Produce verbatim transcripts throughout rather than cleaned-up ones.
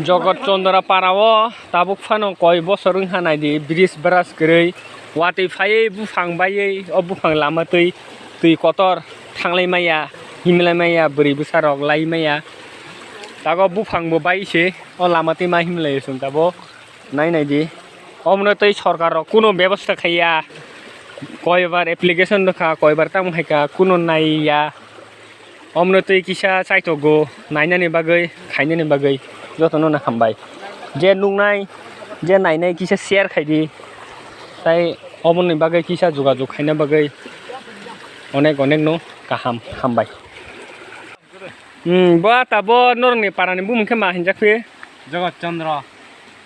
Jogot Chandra para o tabuk phano koi bosor wngkha naidi, bridge bwrach kwrwi, watwi phaiwi buphang baiwi o buphang lama twi, twi kotor thanglai maya, himlai maya, bwrwi bwsa rok lai maya. Tago buphang bo bai se o lama twi ma himlai chwng tabuk. Nai nai di. Omono tei sorkar rok kuno bebosta khaiya. Koibar application rwkha, koibar tamo khaika, kuno naiya. Omono tei kisa chaitogo nainani bagwi, khainani bagwi jotono no hambai. Je nuknai, je nainai kisa share khaidi. Tai omoni bagwi kisa jogajog khaina bagwi onek onek no kaham hambai. Hmm, bo ata bo norokni parani bumung khe ma hinjak phi? Jogot Chandra.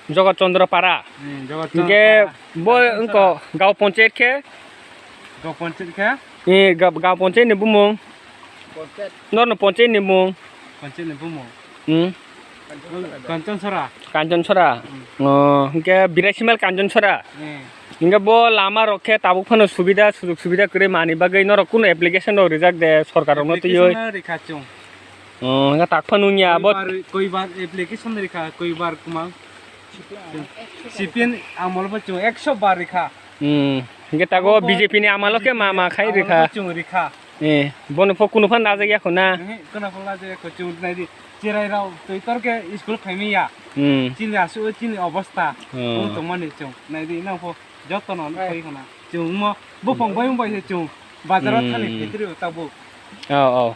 Jogot Chandra para. Hmm, Jogot Chandra Hingke para. Bo Kanchan wngko Sora. Gaon ponchayat khe? Gaon ponchayat khe? Eh, ga-, gaon ponchayat ni bumung. Norno ponchayat ni mung. Ponchayat ni bumung. Hmm. Kanchan Sora. Kanchan Sora. Hmm. Oh, hingke Biraisimel Kanchan Sora. Hmm. Hingke bo lama rok khe tabuk phano subida, sujug subida kwrwi mani bagwi norok kuno application rok rijak de sorkar rokno twiwi. Application no rikha chwng. Oh, hingke tak phano wngya bo. Koibar, koibar application rikha, koibar kwmang. C P M amol bo chwng ekso bar rikha. Hmm. Hingke tago Abo B J P ni amalo khe ma ma khai amol rikha. Bo chwng rikha. Eh, bono pho kuno phan rajak yakho na. Ehe, kuno phan rajak yakho chwng nai di. Cherai rao twi tor khe school phaimaya. Hmm. Chini asu chini obostha. Hmm. Tong tongmani chwng nai di nang pho. Jotono nukwi khna. Chwng mo buphang bai bai se chwng bazar o thani Hmm. phetri o tabuk. Oh, oh.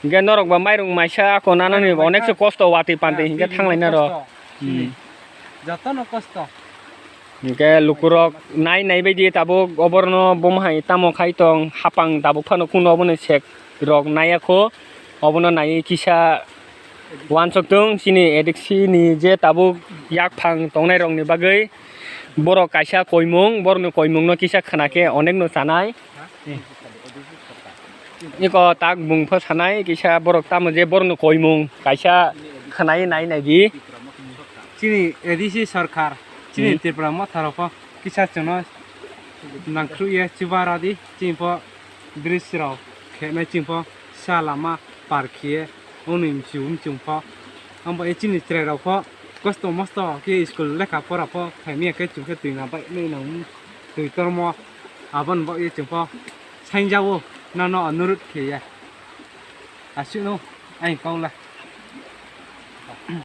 Hingke norok ba mairung maisa ako nanani Mairung onek maisa. se kosto watwi pantwi Ah, hingke chini thanglaina rok. Kosto. Chini. Hmm. Jotono kosto. Hingke lukurok nai nai baidi tabuk oborno bomo hai tamo khai tong hapang tabuk phano kuno obono sek rok naiya kho obono naiwi kisa wansok tong chini A D C ni je tabuk yak phang tongnai rok ni bagwi. Borok kaisa koimung, borokni koimungno kisa khna khe onekno chanai. Eko tak bung pho sanai, kisa borok tamo je borokni koimung kaisa khnaui nai nai di. Chini A D C sarkar, chini Hmm. Tripura motha rok pho kisa chwngno nangkhruh ye chuba rw di, chini pho bridge rok khenai chini pho sa lama par khiye wnwi mchu mchung pho. Abo e chini chwrai rok pho kosto mosto khe school lekha pora pho phaimya khe chwng khe twi na bai nai nang twi tormo aboni bagwi chwng pho saingjao nono onurut khiya. Aswkno aini kok le.